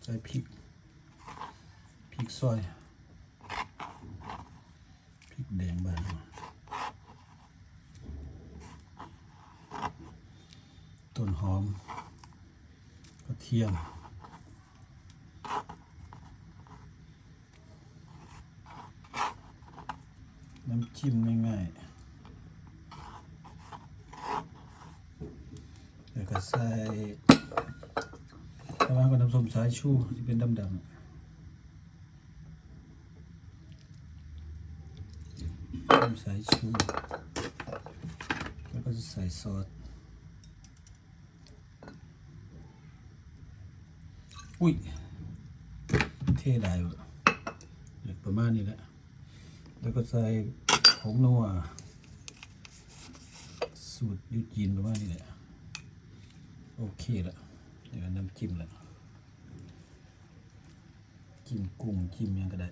ໃສ່ພິກ ພິກຊອຍ ພິກແດງບາດ ຕົ້ນຫອມ ກະທຽມ ນ້ຳຈິ້ມງ່າຍໆ ແລ້ວກໍໃສ່ ປະມານກັບນ້ຳສົ້ມສາຍຊູທີ່ເປັນດຳໆ ນ້ຳສາຍຊູ ແລ້ວກໍຈະໃສ່ຊອສ ອຸ້ຍ ເທຫຼາຍບໍ່ ປະມານນີ້ແຫຼະ ແລ້ວກໍໃສ່ຜົງນົວ ສູດຢູ່ຈີນປະມານນີ້ແຫຼະ ໂອເຄລະ ແລ້ວກໍນ້ຳຈິ້ມລະ ຈິ້ມກຸ້ງ ຈິ້ມຫຍັງກໍໄດ້